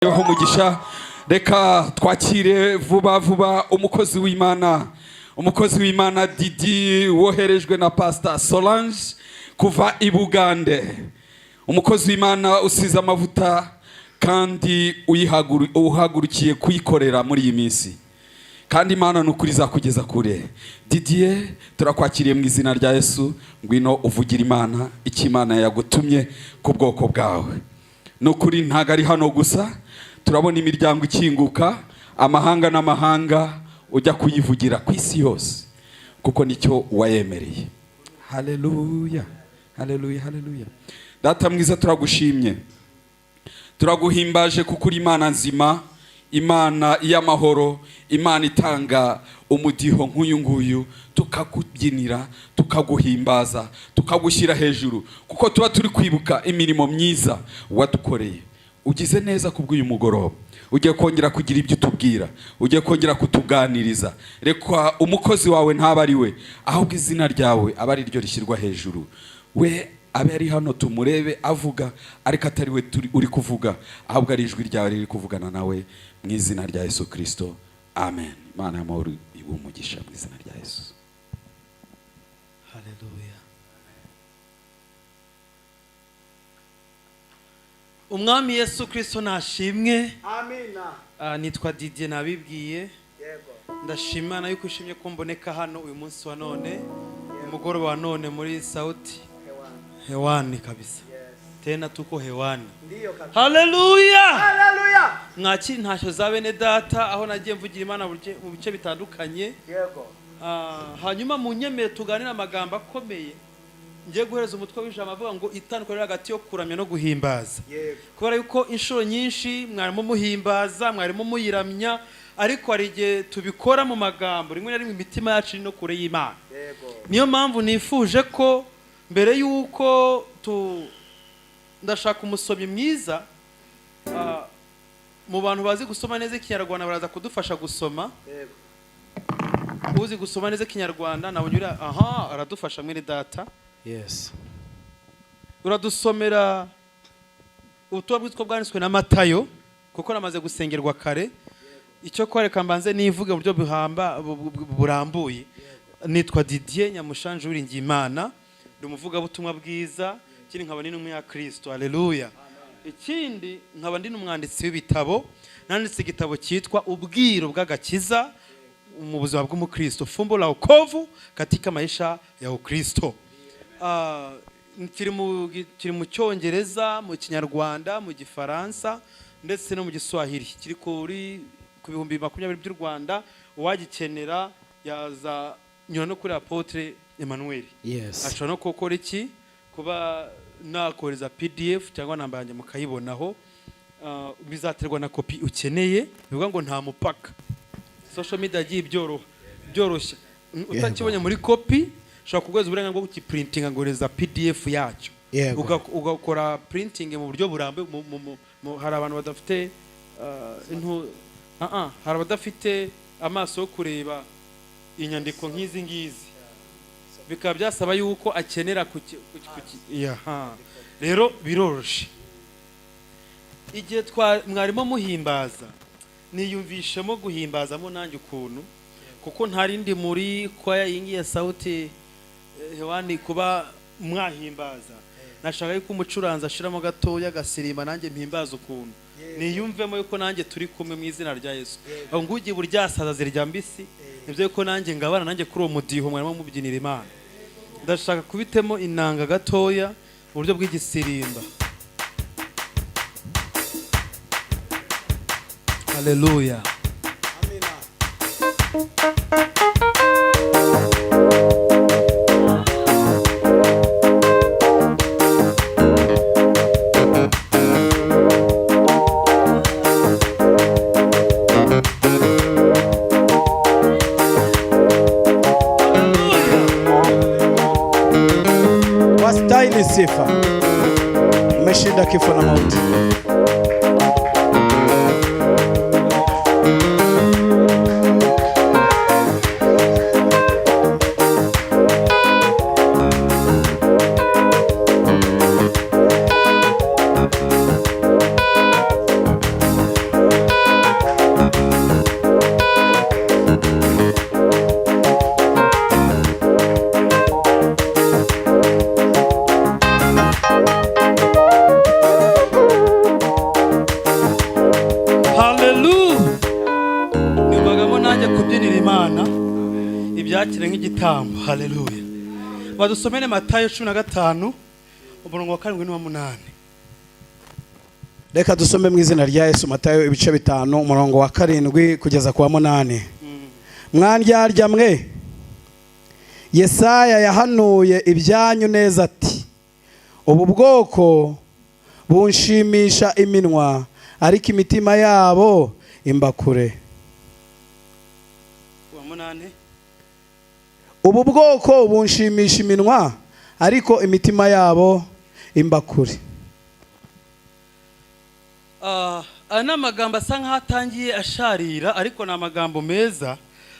Ibahe umugisha. Reka twakire vuba vuba umukozi w'Imana, umukozi w'Imana Didi, woherejwe na Pastor Solange kuva i Bugande, umukozi w'Imana usize amavuta kandi uhagurukiye kuyikorera muri iyi minsi, kandi Imana ni ukuri izakugeza kure. Didier, turakwakiriye mu izina rya Yesu. Ngwino uvugira Imana icyo Imana yagutumye ku bwoko bwawe. Ni ukuri ntabwo ari hano gusa, turabona imiryango ikinguka, amahanga n'amahanga, ujya kuyivugira ku isi yose, kuko nicyo wayemereye. Haleluya, haleluya, haleluya! Data mwiza, turagushimye, turaguhimbaje, kuko uri Imana nzima, Imana y'amahoro, Imana itanga umudiho nk'uyu nguyu, tukakubyinira, tukaguhimbaza, tukagushyira hejuru, kuko tuba turi kwibuka imirimo myiza wadukoreye. Ugize neza kubw'uyu mugoroba ugiye kongera kugira ibyo utubwira, ugiye kongera kutuganiriza. Reka umukozi wawe ntaba ari we, ahubwo izina ryawe abe ari ryo rishyirwa hejuru. We abe ari hano tumurebe avuga, ariko atari we turi uri kuvuga, ahubwo ari ijwi ryawe riri kuvugana nawe, mu izina rya Yesu Kirisito, amen. Imana y'amahoro iguhe umugisha mu izina rya Yesu. Haleluya! Umwami Yesu Kirisito nashimwe. Amina. Nitwa Didier, nabibwiye. Yego. Ndashima Imana yuko ishimye ko mboneka hano uyu munsi wa none, umugoroba wa none, muri Sauti Hewani. Hewani kabisa. Yes. Tena tuko hewani. Ndiyo kabisa. Haleluya! Haleluya. Mwakiri ntashyo za bene data aho nagiye mvugira Imana mu bice bitandukanye. Yego. Hanyuma mu nyemere tuganire amagambo akomeye ngiye guhereza umutwe w'ijambo avuga ngo itandukaniro hagati yo kuramya no guhimbaza. Yego. Kubera yuko inshuro nyinshi mwarimo muhimbaza, mwarimo muyiramya, ariko hari igihe tubikora mu magambo, rimwe na rimwe imitima yacu iri no kure y'Imana. Yego. Niyo mpamvu nifuje ko mbere y'uko tu ndashaka umusomyi mwiza, mu bantu bazi gusoma neza Ikinyarwanda baraza kudufasha gusoma. Yego. Uzi gusoma neza Ikinyarwanda nabonye uriya, aha aradufasha, mwene data. Yes. Uradusomera ubutumwa bwitwa bwanditswe na Matayo, kuko namaze gusengerwa kare. Icyo kwereka, mbanze nivuge mu buryo burambuye. Nitwa Didier Nyamushanje Uwiringiyimana, ndi umuvugabutumwa bwiza, ikindi nkaba ndi n'umwe ya Kristo. Haleluya! Ikindi nkaba ndi n'umwanditsi w'ibitabo. Nanditse igitabo cyitwa Ubwiru bw'Agakiza mu buzima bw'umukristo, Fumbo la Wokovu katika maisha ya Ukristo. Kiri mu Cyongereza, mu Kinyarwanda, mu Gifaransa ndetse no mu Giswahili. Kiri ku 20,000 by'u Rwanda. Uwagikenera yaza nyura no kuri Apotre Emmanuel. Yes. Ashobora no gukora iki, kuba nakohereza PDF cyangwa namba yanjye mukayibonaho. Bizaterwa na kopi ukeneye. Bivuga ngo nta mupaka, social media yagiye byoroshya. Utakibonye muri kopi, ushobora kuguhereza uburenganzira bwo kukiprintinga, ngohereza PDF yacyo. Yego. Ugakora printing mu buryo burambuye. Hari abantu badafite hari abadafite amaso yo kureba inyandiko nk'izi ngizi, bikaba byasaba yuko akenera yaha. Rero biroroshe. Igihe mwarimo muhimbaza, niyumvishemo guhimbazamo nanjye ukuntu, kuko ntari ndi muri kwaya iyi ngiyi ya Sauti Hewani. Kuba mwahimbaza, nashaka yuko umucuranzi ashiramo gatoya agasirimba, nanjye mpimbaza ukuntu, niyumvemo yuko nanjye turi kumwe mu izina rya Yesu. Aho ngugiye buryasaza zirya mbisi, nibyo, yuko nanjye ngabana nanjye kuri uwo mudiho mwarimo mubyinira Imana. Ndashaka kubitemo inanga gatoya mu buryo bw'igisirimba. Haleluya! Amina. Wastahili sifa. Umeshinda kifo na mauti. Haleluya! Nibagamo nanjye kubyinira Imana, ibyakire nk'igitambo. Haleluya! Badusomere Matayo 15, umurongo wa 7 n'uwa 8. Reka dusome mu izina rya Yesu. Matayo ibice 5, umurongo wa 7 kugeza ku wa 8. Mwandyarya mwe, Yesaya yahanuye ibyanyu neza ati: "Ubu bwoko bunshimisha iminwa, ariko imitima yabo imba kure." Uwa 8. Ubu bwoko bunshimisha iminwa, ariko imitima yabo imba kure. Aya ni amagambo asa nk'aho atangiye asharira, ariko ni amagambo meza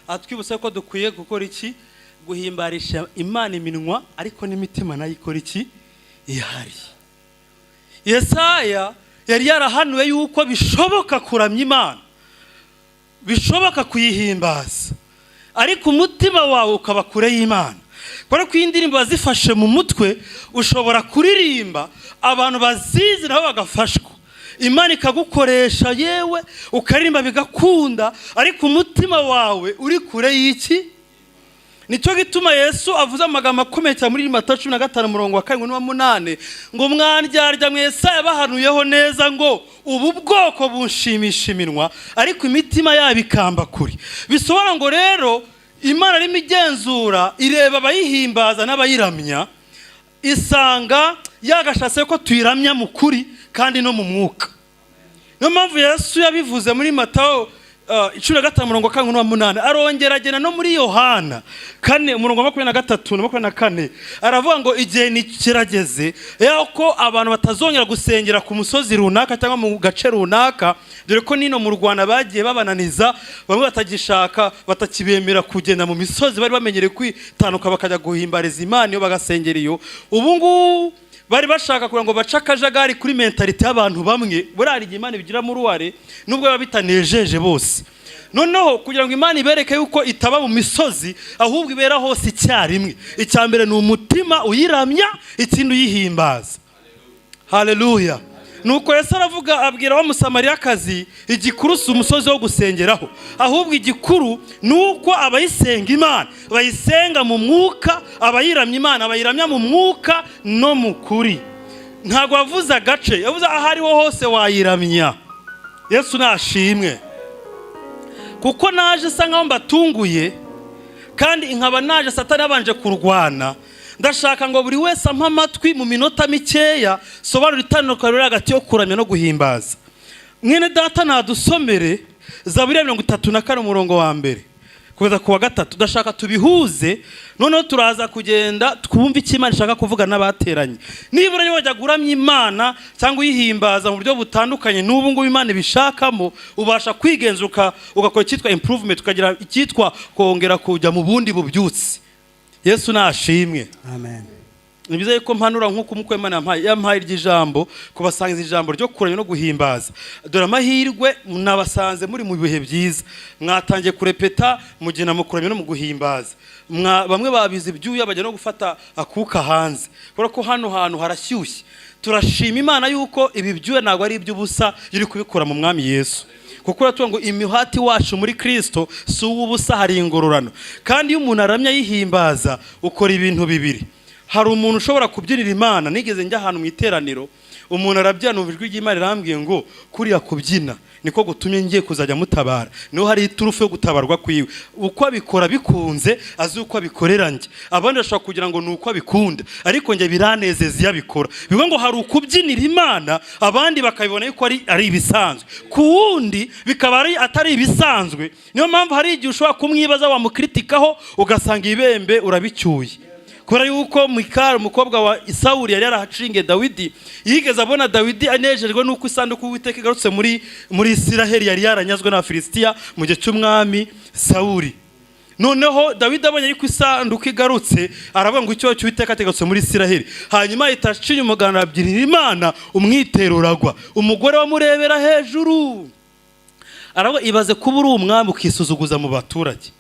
atwibutsa ko dukwiye gukora iki? Guhimbarisha Imana iminwa, ariko n'imitima nayo ikora iki? Ihari. Yesaya yari yarahanuwe yuko bishoboka kuramya Imana, bishoboka kuyihimbaza, ariko umutima wawe ukaba kure y'Imana, kubera ko iyi ndirimbo wazifashe mu mutwe, ushobora kuririmba, abantu bazizi nabo bagafashwa, Imana ikagukoresha, yewe ukaririmba bigakunda, ariko umutima wawe uri kure y'iki? Nicyo gituma Yesu avuze amagambo akomeye cyane muri Matayo 15, umurongo wa 7 n'uwa 8, ngo: "Mwandyarya mwe, Yesaya yabahanuyeho neza ngo ubu bwoko bunshimisha iminwa, ariko imitima yabo ikamba kure." Bisobanura ngo rero Imana arimo igenzura, ireba abayihimbaza n'abayiramya, isanga yagashatse ko tuyiramya mu kuri kandi no mu mwuka. Niyo mpamvu Yesu yabivuze muri Matayo 15, umurongo wa 7 n'uwa 8. Arongera agena no muri Yohana 4, umurongo wa 23 na 24, aravuga ngo igihe ni kirageze yuko abantu batazongera gusengera ku musozi runaka cyangwa mu gace runaka, dore ko nino mu Rwanda bagiye babananiza, bamwe batagishaka, batakibemera kugenda mu misozi bari bamenyereye kwitanuka bakajya guhimbariza Imana iyo, bagasengera iyo. Ubu ngubu bari bashaka kugira ngo bace akajagari kuri mentalité y'abantu bamwe. Buriya hari igihe Imana ibigiramo uruhare, nubwo biba bitanejeje bose. Noneho kugira ngo Imana ibereke yuko itaba mu misozi, ahubwo ibera hose icyarimwe. Icya mbere ni umutima uyiramya, ikindi uyihimbaza. Haleluya! Nuko Yesu aravuga, abwira wa Musamariyakazi: igikuru si umusozi wo gusengeraho, ahubwo igikuru ni uko abayisenga Imana bayisenga mu mwuka, abayiramya Imana bayiramya mu mwuka no mu kuri. Ntabwo yavuze agace, yavuze aho ariho hose wayiramya. Yesu nashimwe. Kuko naje isa nkaho mbatunguye, kandi nkaba naje Satani yabanje kurwana, ndashaka ngo buri wese ampe amatwi mu minota mikeya, sobanura itandukaniro riri hagati yo kuramya no guhimbaza. Mwene data nadusomere Zaburi ya 34, umurongo wa 1 kugeza ku wa 3. Ndashaka tubihuze, noneho turaza kugenda twumve icyo Imana ishaka kuvuga n'abateranye. Nibura niba wajya uramya Imana cyangwa uyihimbaza mu buryo butandukanye n'ubu ngubu Imana ibishakamo, ubasha kwigenza ugakora icyitwa improvement, ukagira icyitwa kongera kujya mu bundi bubyutse. Yesu nashimwe. Amen. Ni byiza yuko mpanura nk'uko umukwe Imana yampaye iryo jambo, kubasangiza ijambo ryo kuramya no guhimbaza. Dore amahirwe nabasanze muri mu bihe byiza, mwatangiye kurepeta mugena mu kuramya no mu guhimbaza. Bamwe babize ibyuya, bajya no gufata akuka hanze, kubera ko hano hantu harashyushye. Turashima Imana yuko ibi byuya ntabwo ari iby'ubusa iyo uri kubikora mu Mwami Yesu, kuko uratuvuga ngo imihati wacu muri Kirisito si uw'ubusa, hari ingororano. Kandi iyo umuntu aramya yihimbaza, ukora ibintu bibiri. Hari umuntu ushobora kubyinira Imana. Nigeze njya ahantu mu iteraniro, umuntu arabyina, numva ijwi ry'Imana rirambwiye ngo kuriya kubyina niko gutumye ngiye kuzajya mutabara. Niho hari iturufu yo gutabarwa kwiwe, uko abikora bikunze, azi uko abikorera. Njye abandi bashobora kugira ngo ni uko abikunda, ariko njye biranezeza iyo abikora. Bivuga ngo hari ukubyinira Imana, abandi bakabibona yuko ari ibisanzwe, ku wundi bikaba atari ibisanzwe. Niyo mpamvu hari igihe ushobora kumwibaza, wamukritikaho, ugasanga ibembe urabicyuye. Kubera yuko Mikali, umukobwa wa Sawuli, yari yarahacinge Dawidi, yigeze abona Dawidi anejejwe n'uko isanduku y'Uwiteka igarutse muri Isiraheli, yari yaranyazwe n'Abafilisitiya mu gihe cy'umwami Sawuli. Noneho Dawidi abonye yuko isanduku igarutse, aravuga ngo icyo cy'Uwiteka kigarutse muri Isiraheli. Hanyuma ahita acinya umuganda, abyinira Imana, umwitero uragwa. Umugore wamurebera hejuru aravuga: "Ibaze kuba uri umwami ukisuzuguza mu baturage."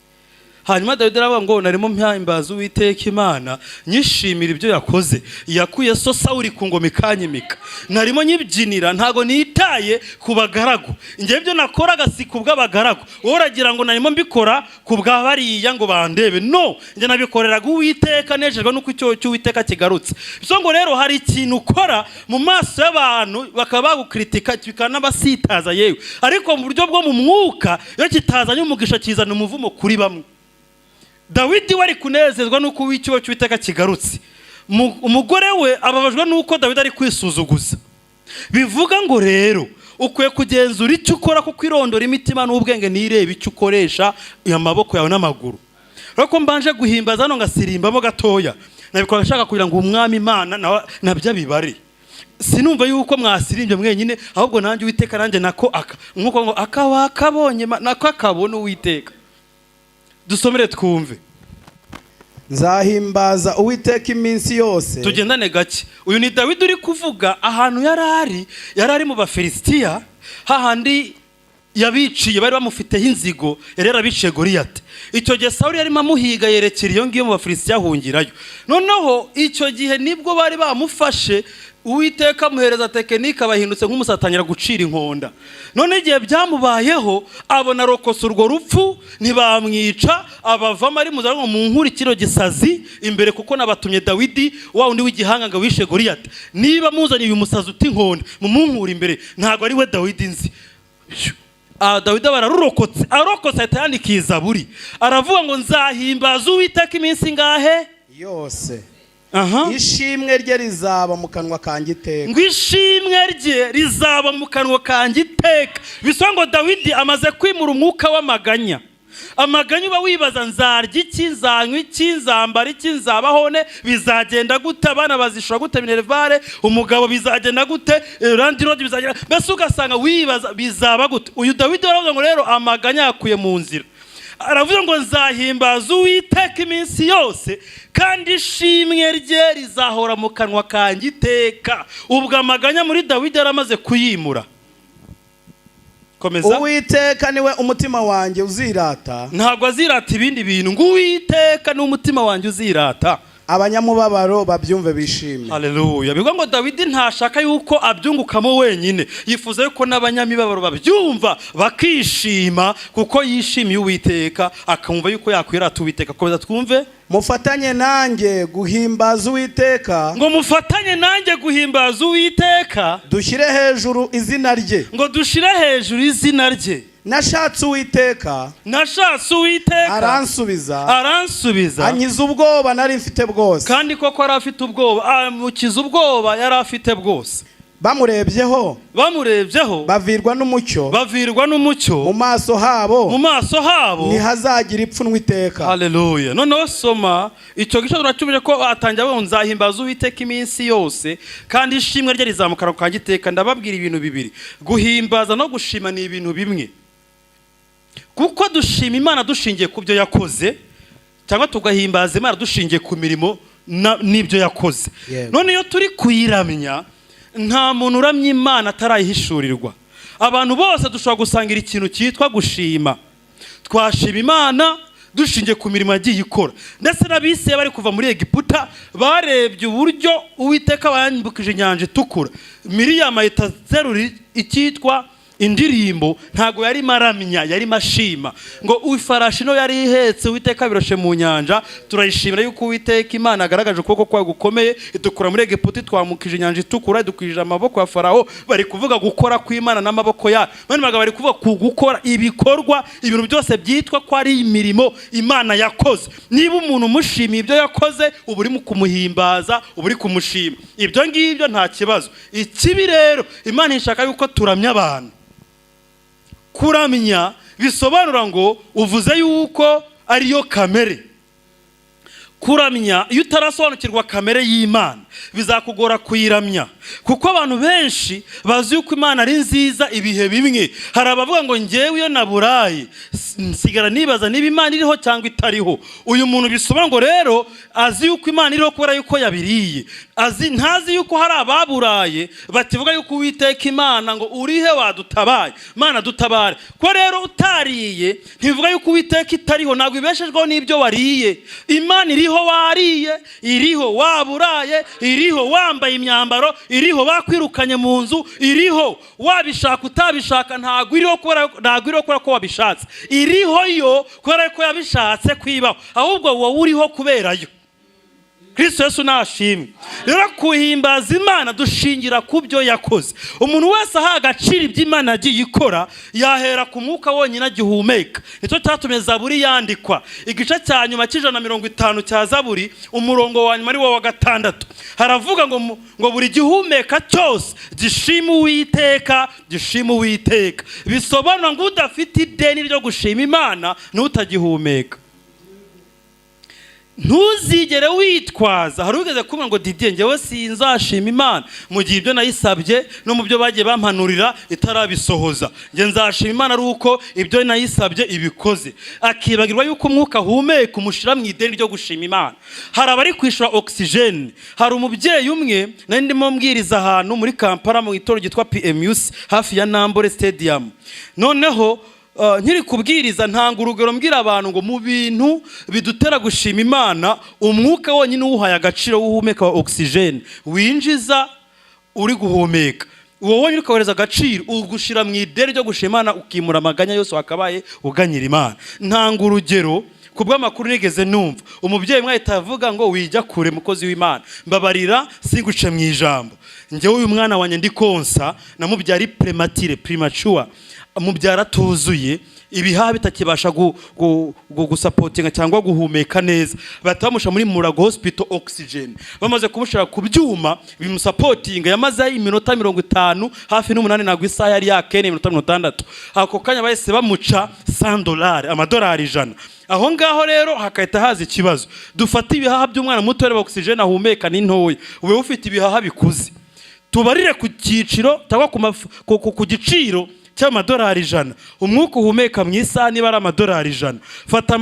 Hanyuma Dawidi aravuga ngo: "Narimo mpimbaza Uwiteka Imana, nyishimira ibyo yakoze, yakuye so Sawuri ku ngoma ikanyimika. Narimo nyibyinira, ntago nitaye ku bagaragu. Njye ibyo nakoraga si ku bw'abagaragu. Wowe uragira ngo narimo mbikora ku bwa bariya ngo bandebe. No, njye nabikoreraga Uwiteka, nejejwe nuko icyo cy'Uwiteka kigarutse." Bivuze ngo rero hari ikintu ukora mu maso y'abantu bakaba bagukritika, bikanabasitaza yewe, ariko mu buryo bwo mu mwuka, iyo kitazanye umugisha kizana umuvumo kuri bamwe. Dawidi we ari kunezezwa n'uko icyuho cy'Uwiteka kigarutse. Umugore we ababajwe n'uko Dawidi ari kwisuzuguza. Bivuga ngo rero ukwiye kugenzura icyo ukora, kuko irondora imitima n'ubwenge, nireba icyo ukoresha amaboko yawe n'amaguru. Ariko mbanje guhimbaza hano ngasirimbamo gatoya, nabikora nshaka kugira ngo Umwami Imana nabyo abibare. Sinumva yuko mwasirimbye mwenyine, ahubwo nanjye Uwiteka, nanjye nako aka nkuko ngo akaba akabonye nako akabona Uwiteka. Dusomere twumve. Nzahimbaza Uwiteka iminsi yose. Tugendane gake. Uyu ni Dawidi uri kuvuga ahantu yari ari. Yari ari mu Bafilisitiya, hahandi yabiciye bari bamufiteho inzigo, yari yarabiciye Goriyati. Icyo gihe Sawuli yarimo amuhiga, yerekera iyo ngiyo mu Bafilisitiya, ahungirayo. Noneho icyo gihe nibwo bari bamufashe, Uwiteka amuhereza technique, abahindutse nk'umusatangira gucira inkonda. None igihe byamubayeho, abona arokose urwo rupfu, ntibamwica, abavamo ari muzana ngo: "Mu nkurikiro gisazi imbere, kuko nabatumye Dawidi wa wundi w'igihanga ngo wishe Goriyati. Niba muzanye uyu musazi uta inkonda, mumunkure imbere, ntabwo ari we Dawidi nzi." Dawidi aba ararurokotse. Arokotse, ahita yandika iyi zaburi, aravuga ngo: "Nzahimbaza Uwiteka iminsi ingahe?" Yose. Aha. Ishimwe rye rizaba mu kanwa kanjye iteka. Ngo ishimwe rye rizaba mu kanwa kanjye iteka. Bisobanura ngo Dawidi amaze kwimura umwuka w'amaganya. Amaganya uba wibaza: nzarya iki, nzanywa iki, nzambara iki, nzabaho ne, bizagenda gute, abana bazishura gute minerval, umugabo bizagenda gute, landlord bizagenda, mbese ugasanga wibaza bizaba gute. Uyu Dawidi aravuga ngo rero amaganya yakuye mu nzira. Aravuga ngo: "Nzahimbaza Uwiteka iminsi yose, kandi ishimwe rye rizahora mu kanwa kanjye iteka." Ubwo amaganya muri Dawidi yaramaze kuyimura. Komeza. Uwiteka niwe umutima wanjye uzirata. Ntabwo azirata ibindi bintu, ngo: "Uwiteka ni umutima wanjye uzirata." Abanyamubabaro babyumve bishime. Haleluya! Bivuga ngo Dawidi ntashaka yuko abyungukamo wenyine, yifuza yuko n'abanyamibabaro babyumva bakishima, kuko yishimiye Uwiteka, akumva yuko yakwirata Uwiteka. Komeza twumve. Mufatanye nanjye guhimbaza Uwiteka. Ngo mufatanye nanjye guhimbaza Uwiteka. Dushyire hejuru izina rye. Ngo dushire hejuru izina rye. Nashatse Uwiteka. Nashatse Uwiteka. Aransubiza. Aransubiza. Ankiza ubwoba nari mfite bwose. Kandi koko yari afite ubwoba, amukiza ubwoba yari afite bwose. Bamurebyeho. Bamurebyeho. Bavirwa n'umucyo. Bavirwa n'umucyo. Mu maso habo. Mu maso habo. Ntihazagira ipfunwe iteka. Haleluya! Noneho soma icyo gice, turacyumije ko atangira avuga ngo: "Nzahimbaza Uwiteka iminsi yose, kandi ishimwe rye rizamukana kanjye iteka." Ndababwira ibintu bibiri: guhimbaza no gushima ni ibintu bimwe, kuko dushima Imana dushingiye ku byo yakoze, cyangwa tugahimbaza Imana dushingiye ku mirimo n'ibyo yakoze. None iyo turi kuyiramya, nta muntu uramya Imana atarayihishurirwa. Abantu bose dushobora gusangira ikintu cyitwa gushima. Twashima Imana dushingiye ku mirimo yagiye ikora. Ndetse n'abisirayeli bari kuva muri Egiputa barebye uburyo Uwiteka yambukije Inyanja Itukura. Miriyamu ahita azerura icyitwa indirimbo. Ntabwo yarimo aramya, yarimo ashima, ngo ifarashi no yari ihetse Uwiteka biroshe mu nyanja, turayishimira yuko Uwiteka Imana agaragaje ukuboko kwayo gukomeye, idukura muri Egiputa, twamukije Inyanja Itukura, idukije amaboko ya Farawo. Bari kuvuga gukora kw'Imana n'amaboko yayo. Bano bagabo bari kuvuga ku gukora ibikorwa, ibintu byose byitwa ko ari imirimo Imana yakoze. Niba umuntu umushimiye ibyo yakoze, uba urimo kumuhimbaza, uba uri kumushima. Ibyo ngibyo nta kibazo. Ikibi rero, Imana ishaka yuko turamya abantu. Kuramya bisobanura ngo uvuze yuko ariyo kamere. Kuramya, iyo utarasobanukirwa kamere y'Imana. Bizakugora kuyiramya, kuko abantu benshi bazi yuko Imana ari nziza ibihe bimwe. Hari abavuga ngo: "Ngewe iyo naburaye nsigara nibaza niba Imana iriho cyangwa itariho." Uyu muntu bisobanura ngo rero azi yuko Imana iriho kubera yuko yabiriye. Azi ntazi yuko hari ababuraye bakivuga yuko: "Uwiteka Imana, ngo urihe wadutabaye? Mana, dutabare." Ko rero utariye ntibivuga yuko Uwiteka itariho. Ntabwo ibeshejweho n'ibyo wariye. Imana iriho wariye, iriho waburaye, iriho wambaye imyambaro, iriho bakwirukanye mu nzu, iriho wabishaka utabishaka. Ntabwo iriho kubera ko wabishatse. Iriho yo kubera ko yabishatse kwibaho, ahubwo wowe uriho kubera yo. Kristo Yesu nashimwe. Rero kuhimbaza Imana dushingira ku byo yakoze. Umuntu wese aha agaciro ibyo Imana yagiye ikora, yahera ku mwuka wonyine agihumeka. Nicyo cyatumye Zaburi yandikwa. Igice cya nyuma cy'150 cya Zaburi, umurongo wa nyuma ari wo wa gatandatu, haravuga ngo buri gihumeka cyose gishima Uwiteka, gishima Uwiteka. Bisobanura ngo udafite ideni ryo gushima Imana n'utagihumeka. Ntuzigere witwaza. Hari ugeze kumwe ngo: "Didier, njyewe sinzashima Imana mu gihe ibyo nayisabye no mu byo bagiye bampanurira itarabisohoza. Njye nzashima Imana ari uko ibyo nayisabye ibikoze." Akibagirwa yuko umwuka ahumeka umushyira mu ideni ryo gushima Imana. Hari abari kwishyura oxygène. Hari umubyeyi umwe nari ndimo mbwiriza ahantu muri Kampala mu itorero ryitwa PMUC, hafi ya Nambole Stadium. Noneho nkiri kubwiriza ntanga urugero, mbwira abantu ngo mu bintu bidutera gushima Imana, umwuka wonyine uwuhaye agaciro w'uhumeka wa oxygène winjiza uri guhumeka, uwo wonyine ukawereza agaciro, ugushyira mu ideni ryo gushima Imana, ukimura amaganya yose wakabaye uganyira Imana. Ntanga urugero ku bw'amakuru nigeze numva. Umubyeyi umwe ahita avuga ngo: "Wijya kure, mukozi w'Imana, mbabarira singuce mu ijambo. Njyewe uyu mwana wanjye ndi konsa namubyara prématuré, premature, mubyara atuzuye, ibihaha bitakibasha gusupportinga cyangwa guhumeka neza. Bahita bamushyira muri Mulago Hospital oxygen. Bamaze kumushyira ku byuma bimusupportinga, yamaze iminota 58 hafi, ntabwo isaha yari yakene, iminota 60. Ako kanya bahise bamuca $100, amadolari 100." Aho ngaho rero hakahita haza ikibazo. Dufate ibihaha by'umwana muto, reba oxygen ahumeka ni ntoya. Ube ufite ibihaha bikuze, tubarire ku cyiciro cyangwa ku giciro cy'amadolari 100. Umwuka uhumeka mu isaha niba ari amadolari 100, fata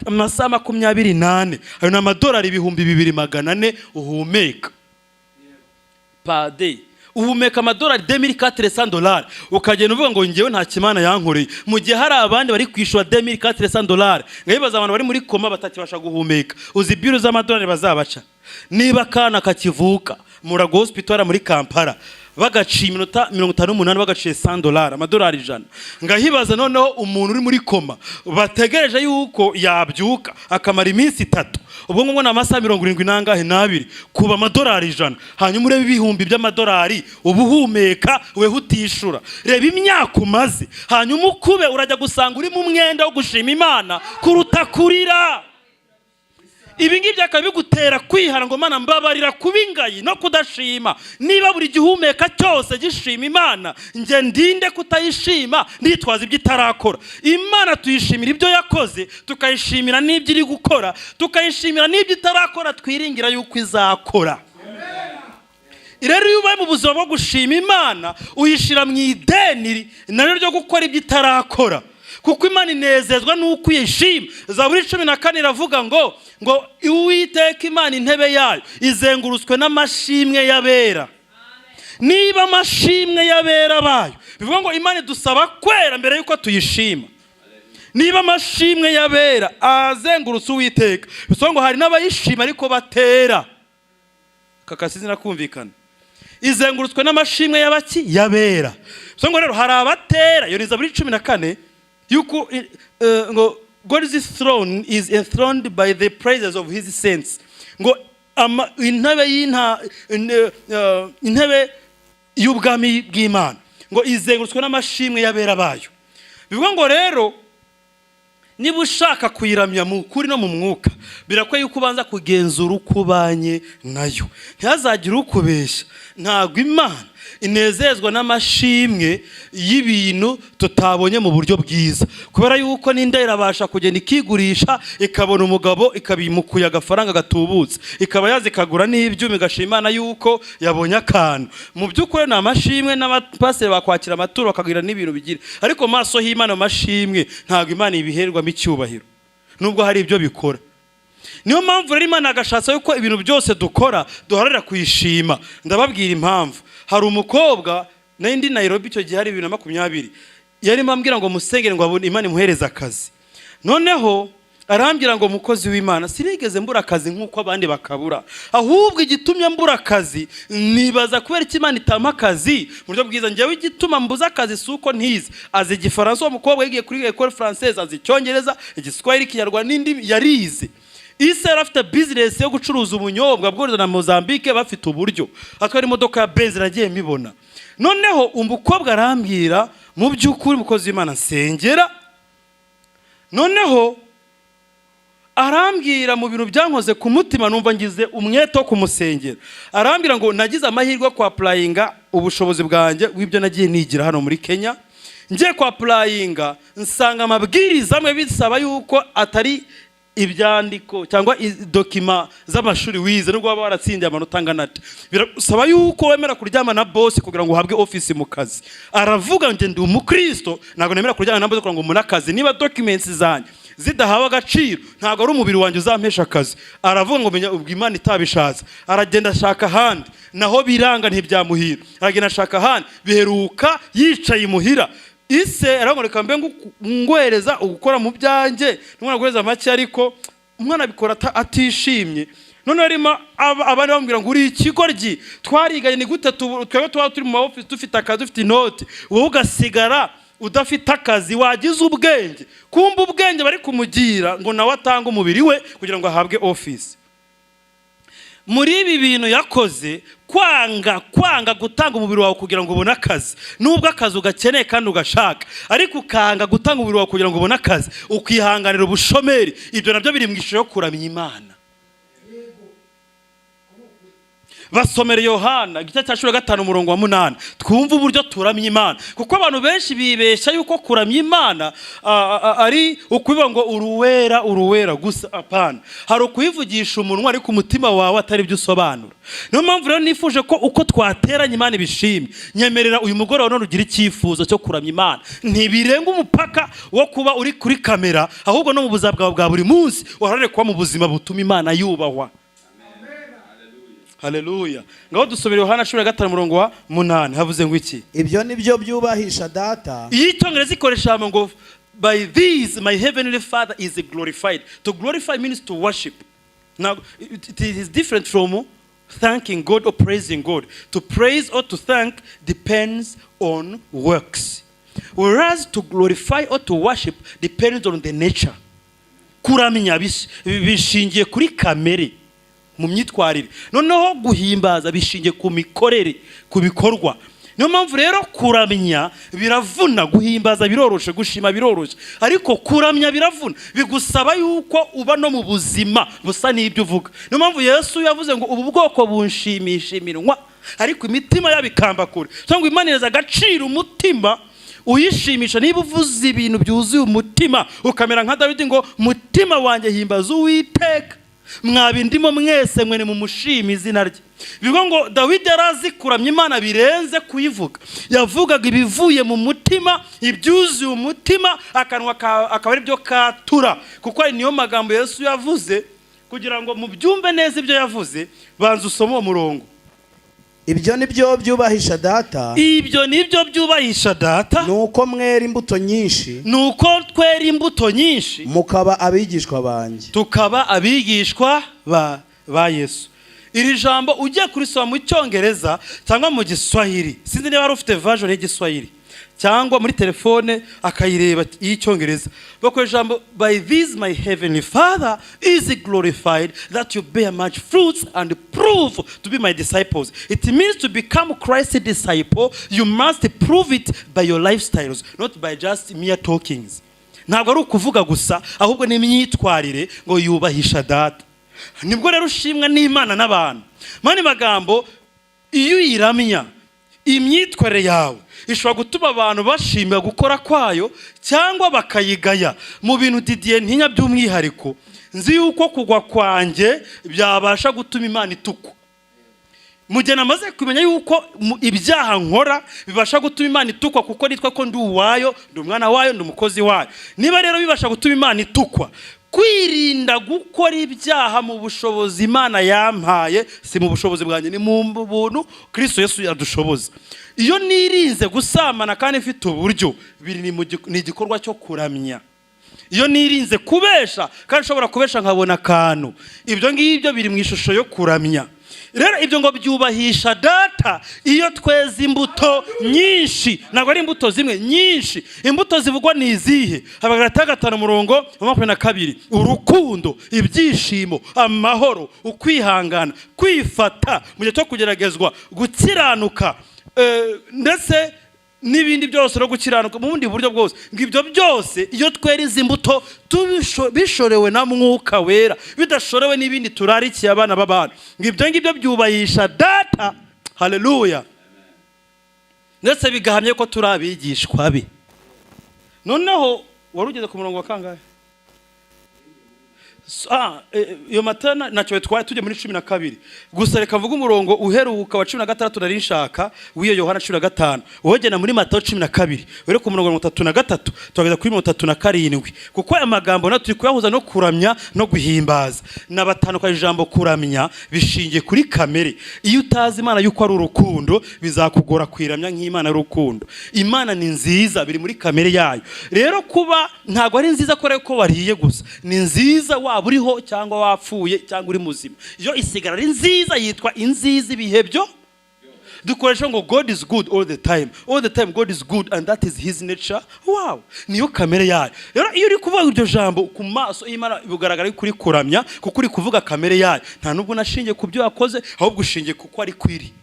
amasaha 24, ayo ni amadolari 2400 uhumeka pade. Uhumeka amadolari $2400, ukagenda uvuga ngo: "Ngewe nta kimana yankoreye," mu gihe hari abandi bari kwishyura $2400. Ngabibaza abantu bari muri koma batakibasha guhumeka, uzi bill z'amadolari bazabaca? Niba akana kakivuka Mulago Hospital muri Kampala bagaciye iminota 58, bagaciye $100, amadolari 100, ngahibaza noneho umuntu uri muri koma bategereje yuko yabyuka akamara iminsi 3, ubwo ngubwo ni amasaha mirongo irindwi n'angahe n'abiri, kuba amadolari 100. Hanyuma urebe ibihumbi by'amadolari uba uhumeka weho utishura. Reba imyaka umaze, hanyuma ukube, urajya gusanga uri mu mwenda wo gushima Imana kuruta kurira. Ibi ngibi akaba bigutera kwihara ngo: "Mana, mbabarira kuba ingayi no kudashima. Niba buri gihumeka cyose gishima Imana, njye ndinde kutayishima nitwaza ibyo itarakora?" Imana tuyishimira ibyo yakoze, tukayishimira n'ibyo iri gukora, tukayishimira n'ibyo itarakora twiringira yuko izakora. Rero iyo ubaye mu buzima bwo gushima Imana, uyishyira mu ideni naryo ryo gukora ibyo itarakora, kuko Imana inezezwa n'uko uyishima. Zaburi 14 iravuga ngo Uwiteka Imana intebe yayo izengurutswe n'amashimwe y'abera. Niba amashimwe y'abera bayo, bivuga ngo Imana idusaba kwera mbere y'uko tuyishima. Niba amashimwe y'abera azengurutse Uwiteka, bivuga ngo hari n'abayishima ariko batera. Kakasizi nakumvikana, izengurutswe n'amashimwe y'abaki? Y'abera. Bivuga ngo rero hari abatera. Iyo ni Zaburi 14, yuko ngo God's throne is enthroned by the praises of his saints, ngo intebe y'inta intebe y'ubwami bw'Imana ngo izengurutswe n'amashimwe y'abera bayo. Bivuga ngo rero niba ushaka kuyiramya mu kuri no mu mwuka, birakwiye yuko ubanza kugenzura uko ubanye nayo. Ntihazagire ukubeshya. Ntabwo Imana Inezezwa n'amashimwe y'ibintu tutabonye mu buryo bwiza, kubera yuko n'inda irabasha kugenda ikigurisha, ikabona umugabo, ikabimukuye agafaranga gatubutse, ikaba yaza ikagura n'ibyuma, igashima Imana yuko yabonye akantu. Mu by'ukuri ni amashimwe, n'abapasiteri bakwakira amaturo bakagira n'ibintu bigira, ariko mu maso y'Imana amashimwe ntabwo Imana ibiherwamo icyubahiro, nubwo hari ibyo bikora. Niyo mpamvu rero Imana agashatse yuko ibintu byose dukora duharanira kuyishima. Ndababwira impamvu. Hari umukobwa nari ndi Nairobi icyo gihe, hari 2020, yarimo ambwira ngo musengere ngo abone Imana imuhereze akazi. Noneho arambwira ngo: "Mukozi w'Imana, sinigeze mbura akazi nk'uko abandi bakabura. Ahubwo igitumye mbura akazi, nibaza kubera icyo Imana itampa akazi mu buryo bwiza. Njyewe igituma mbuza akazi si uko ntize." Azi Igifaransa uwo mukobwa, yigiye kuri École Française, azi Icyongereza, Igiswahili, Ikinyarwanda n'indimi yarize. Ise yari afite business yo gucuruza ubunyobwa bwohereza na Mozambique, bafite uburyo, atwara imodoka ya Benz, nagiye mbibona. Noneho umukobwa arambwira: "Mu by'ukuri, umukozi w'Imana, nsengera." Noneho arambwira mu bintu byankoze ku mutima, numva ngize umwete wo kumusengera. Arambwira ngo: "Nagize amahirwe yo kwapplyinga ubushobozi bwanjye bw'ibyo nagiye nigira hano muri Kenya. Ngiye kwapplyinga, nsanga amabwiriza amwe bisaba yuko atari ibyandiko cyangwa document z'amashuri wize, nubwo waba waratsindiye amanota angana ate, birasaba yuko wemera kuryama na boss kugira ngo uhabwe office mu kazi." Aravuga ngo: "Ndi umukristo, ntabwo nemera kuryamana na boss kugira ngo mbone akazi. Niba documents zanjye zidahawe agaciro, ntabwo ari umubiri wanjye uzampesha akazi." Aravuga ngo: "Menya ubwo Imana itabishatse." Aragenda ashaka ahandi, naho biranga, ntibyamuhira. Aragenda ashaka ahandi, biheruka yicaye imuhira. Ise aravuga: "Reka mbe ngwereza ugukora mu byanjye." Umwana guhereza make, ariko umwana abikora atishimye. Noneho arimo abandi bamubwira ngo: "Uri ikigoryi, twariganye, ni gute twebwe tuba turi mu ma office, dufite akazi, dufite inoti, wowe ugasigara udafite akazi? Wagize ubwenge?" Kumva ubwenge bari kumugira ngo nawe atange umubiri we kugira ngo ahabwe office. Muri ibi bintu yakoze, kwanga gutanga umubiri wawe kugira ngo ubone akazi, nubwo akazi ugakeneye kandi ugashaka, ariko ukanga gutanga umubiri wawe kugira ngo ubone akazi, ukihanganira ubushomeri, ibyo nabyo biri mu ishusho yo kuramya Imana. Basomere Yohana igice cya 15 umurongo wa 8, twumve uburyo turamya Imana, kuko abantu benshi bibeshya yuko kuramya Imana ari ukubivuga ngo "Uruwera, uruwera" gusa. Apana, hari ukuyivugisha umunwa ariko umutima wawe atari byo usobanura. Niyo mpamvu rero nifuje ko uko twateranye Imana ibishimye. Nyemerera uyu mugoroba none ugire icyifuzo cyo kuramya Imana. Ntibirenga umupaka wo kuba uri kuri kamera, ahubwo no mu buzima bwawe bwa buri munsi uharanire kuba mu buzima butuma Imana yubahwa. Haleluya! Ngaho dusomere Yohana 15 umurongo wa 8. Havuze ngo iki? Ibyo ni byo byubahisha Data. Iyo Icyongereza ikoresha ijambo ngo "By these my heavenly Father is glorified." To glorify means to worship. Now it is different from thanking God or praising God. To praise or to thank depends on works, whereas to glorify or to worship depends on the nature. Kuramya bishingiye kuri kamere, mu myitwarire. Noneho guhimbaza bishingiye ku mikorere, ku bikorwa. Niyo mpamvu rero kuramya biravuna, guhimbaza biroroshe, gushima biroroshe, ariko kuramya biravuna, bigusaba yuko uba no mu buzima busa n'ibyo uvuga. Niyo mpamvu Yesu yavuze ngo: "Ubu bwoko bunshimisha iminwa, ariko imitima yabo ikamba kure." Cyangwa Imana ihereza agaciro umutima uyishimisha. Niba uvuze ibintu byuzuye umutima, ukamera nka Dawidi ngo: "Mutima wanjye, himbaza Uwiteka, mwabindimo mwese mwene mumushima izina rye." Bivuga ngo Dawidi yari azi kuramya Imana birenze kuyivuga. Yavugaga ibivuye mu mutima, ibyuzuye umutima, akanwa akaba ari byo katura, kuko ari niyo magambo Yesu yavuze. Kugira ngo mubyumve neza ibyo yavuze, banza usome uwo murongo. Ibyo ni byo byubahisha Data. Ibyo nibyo byubahisha Data. Ni uko mwera imbuto nyinshi. Ni uko twera imbuto nyinshi. Mukaba abigishwa banjye. Tukaba abigishwa ba Yesu. Iri jambo ugiye kurisoma mu Cyongereza cyangwa mu Giswahili, sinzi niba wari ufite version y'Igiswahili cyangwa muri telefone akayireba y'Icyongereza, bakoresha ijambo "By this my heavenly Father is glorified, that you bear much fruits and prove to be my disciples." It means to become Christ's disciple, you must prove it by your lifestyles, not by just mere talkings. Ntabwo ari ukuvuga gusa, ahubwo n'imyitwarire ngo yubahisha Data. Nibwo rero ushimwa n'Imana n'abantu. Mani magambo, iyo uyiramya Imyitwarire yawe ishobora gutuma abantu bashimira gukora kwayo cyangwa bakayigaya. Mu bintu Didier ntinya by'umwihariko, nzi yuko kugwa kwanjye byabasha gutuma Imana itukwa. Mu gihe namaze kumenya yuko ibyaha nkora bibasha gutuma Imana itukwa, kuko nitwa ko ndi uwayo, ndi umwana wayo, ndi umukozi wayo. Niba rero bibasha gutuma Imana itukwa, kwirinda gukora ibyaha mu bushobozi Imana yampaye, si mu bushobozi bwanjye, ni mu buntu Kristo Yesu yadushoboza. Iyo nirinze gusambana kandi mfite uburyo, biri ni igikorwa cyo kuramya. Iyo nirinze kubesha kandi nshobora kubesha nkabona akantu, ibyo ngibyo biri mu ishusho yo kuramya. Rero ibyo ngo byubahisha Data iyo tweze imbuto nyinshi. Ntabwo ari imbuto zimwe, nyinshi. Imbuto zivugwa ni izihe? Abagalatiya 5, umurongo wa 22: urukundo, ibyishimo, amahoro, ukwihangana, kwifata mu gihe cyo kugeragezwa, gukiranuka, ndetse n'ibindi byose, no gukiranuka mu bundi buryo bwose. Ngo ibyo byose, iyo twera izi mbuto bishorewe na Mwuka Wera, bidashorewe n'ibindi turarikiye abana b'abantu, ngo ibyo ngibyo byubahisha Data, haleluya, ndetse bigahamya ko turi abigishwa be. Noneho wari ugeze ku murongo wa kangahe? Iyo Mata ntacyo bitwaye, tujye muri 12 gusa. Reka mvuge umurongo uheruka wa 16 nari nshaka w'iyo Yohana 15. Wogena muri Matayo 12, ure ku murongo wa 33, tuhageza kuri 37, kuko aya magambo nayo turi kuyahuza no kuramya no guhimbaza. Nabatandukanye. Ijambo kuramya bishingiye kuri kamere. Iyo utazi Imana yuko ari urukundo, bizakugora kwiramya nk'Imana y'urukundo. Imana ni nziza, biri muri kamere yayo. Rero kuba ntabwo ari nziza kubera ko wariye gusa, ni nziza waba uriho cyangwa wapfuye cyangwa uri muzima, iyo isigara ari nziza, yitwa inziza ibihe byo. Dukoresha ngo "God is good all the time." All the time God is good, and that is his nature. Wow, niyo kamere yayo. Rero iyo uri kuvuga iryo jambo ku maso y'Imana, bigaragara yuko uri kuramya, kuko uri kuvuga kamere yayo. Nta nubwo unashingiye ku byo yakoze, ahubwo ushingiye kuko ari kwiri.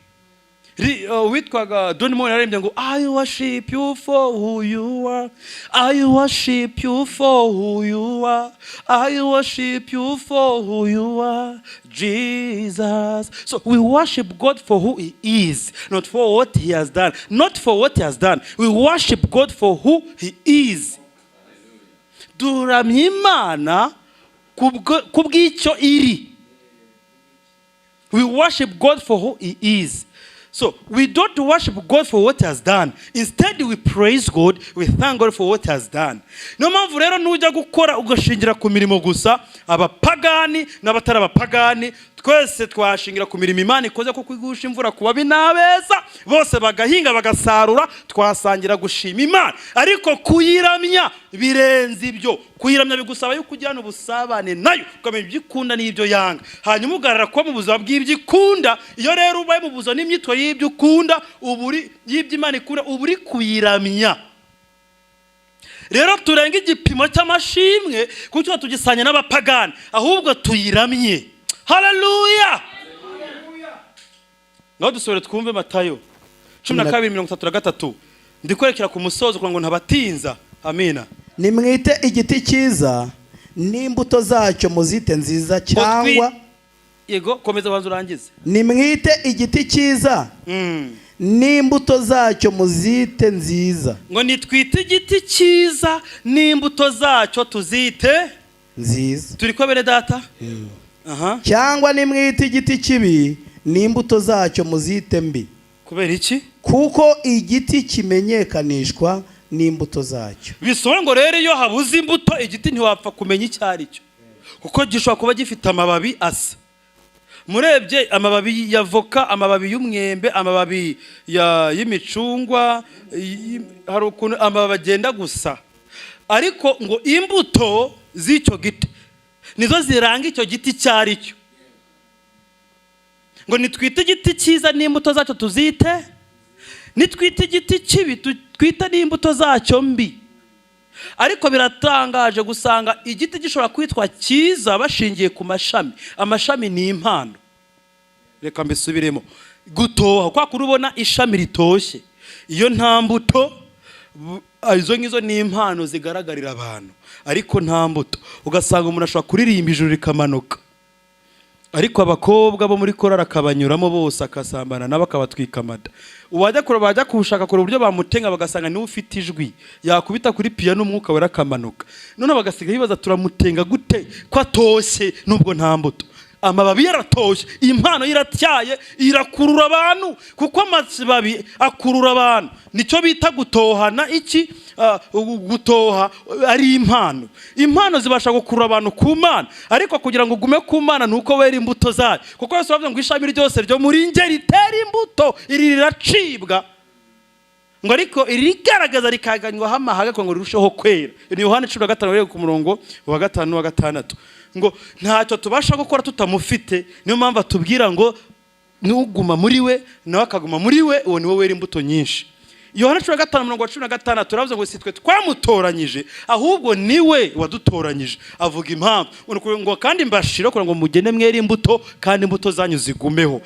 Witwaga Don Moen yaririmbye ngo "I worship you for who you are, I worship you for who you are, I worship you for who you are, Jesus." So we worship God for who he is, not for what he has done, not for what he has done. We worship God for who he is. Turamya Imana kubw'icyo iri. We worship God for who he is. So we don't worship God for what he has done. Instead, we praise God, we thank God for what he has done. Niyo mpamvu rero nujya gukora ugashingira ku mirimo gusa, abapagani n'abatari abapagani twese twashingira ku mirimo Imana ikoze, kuko igusha imvura ku babi n'abeza, bose bagahinga bagasarura, twasangira gushima Imana. Ariko kuyiramya birenze ibyo. Kuyiramya bigusaba yuko ugirana ubusabane nayo, ukamenya ibyo ikunda n'ibyo yanga, hanyuma ugarara kuba mu buzima bw'ibyo ikunda. Iyo rero ubaye mu buzima n'imyitwarire y'ibyo ukunda, uba uri y'ibyo Imana ikunda, uba uri kuyiramya. Rero turenga igipimo cy'amashimwe, kuko tugisanya n'abapagani, ahubwo tuyiramye. Haleluya! Ngaho dusobore twumve Matayo 12, 33. Ndikwerekera ku musozo kugira ngo ntabatinza. Amina. Nimwite igiti cyiza n'imbuto zacyo muzite nziza, cyangwa Yego, komeza, banza urangize. Nimwite igiti cyiza n'imbuto zacyo muzite nziza. Ngo nitwite igiti cyiza n'imbuto zacyo tuzite nziza. Turi ko bene Data? Aha. Cyangwa nimwite igiti kibi n'imbuto zacyo muzite mbi. Kubera iki? Kuko igiti kimenyekanishwa n'imbuto zacyo. Bisobanura ngo rero iyo habuze imbuto, igiti ntiwapfa kumenya icyo ari cyo, kuko gishobora kuba gifite amababi asa. Murebye amababi ya voka, amababi y'umwembe, amababi y'imicungwa, hari ukuntu amababi agenda gusa, ariko ngo imbuto z'icyo giti nizo ziranga icyo giti icyo ari cyo. Ngo nitwite igiti cyiza n'imbuto zacyo tuzite, nitwite igiti kibi twite n'imbuto zacyo mbi. Ariko biratangaje gusanga igiti gishobora kwitwa cyiza bashingiye ku mashami. Amashami ni impano. Reka mbisubiremo: gutoha kwa kuri ubona ishami ritoshye, iyo nta mbuto, izo ngizo ni impano zigaragarira abantu, ariko nta mbuto. Ugasanga umuntu ashobora kuririmba ijuru rikamanuka. Ariko abakobwa bo muri korari akabanyuramo bose, akasambana nabo, akabatwika amada. Uwajya kure bajya kuwushaka kure uburyo bamutenga, bagasanga niwe ufite ijwi, yakubita kuri piyano Umwuka Wera akamanuka. None bagasiga bibaza: turamutenga gute ko atoshye nubwo nta mbuto? Amababi yaratoshye, impano ye iratyaye, irakurura abantu, kuko amababi akurura abantu. Nicyo bita gutohana. Iki gutoha ari impano. Impano zibasha gukurura abantu ku Mana, ariko kugira ngo ugume ku Mana ni uko wera imbuto zayo, kuko Yesu bavuze ngo ishami ryose ryo muri nge ritera imbuto, iri riracibwa, ngo ariko iri rigaragaza rikaganywaho amahaga ngo rirusheho kwera. Ni Yohani 15 uhereye ku murongo wa 5 wa 6, ngo ntacyo tubasha gukora tutamufite. Niyo mpamvu atubwira ngo nuguma muri we, nawe akaguma muri we, uwo niwe wera imbuto nyinshi. Yohana 15 umurongo wa 16 turavuze ngo si twe twamutoranyije, ahubwo niwe wadutoranyije. Avuga impamvu ngo kandi mbashira kugira ngo mugende mwere imbuto, kandi imbuto zanyu zigumeho.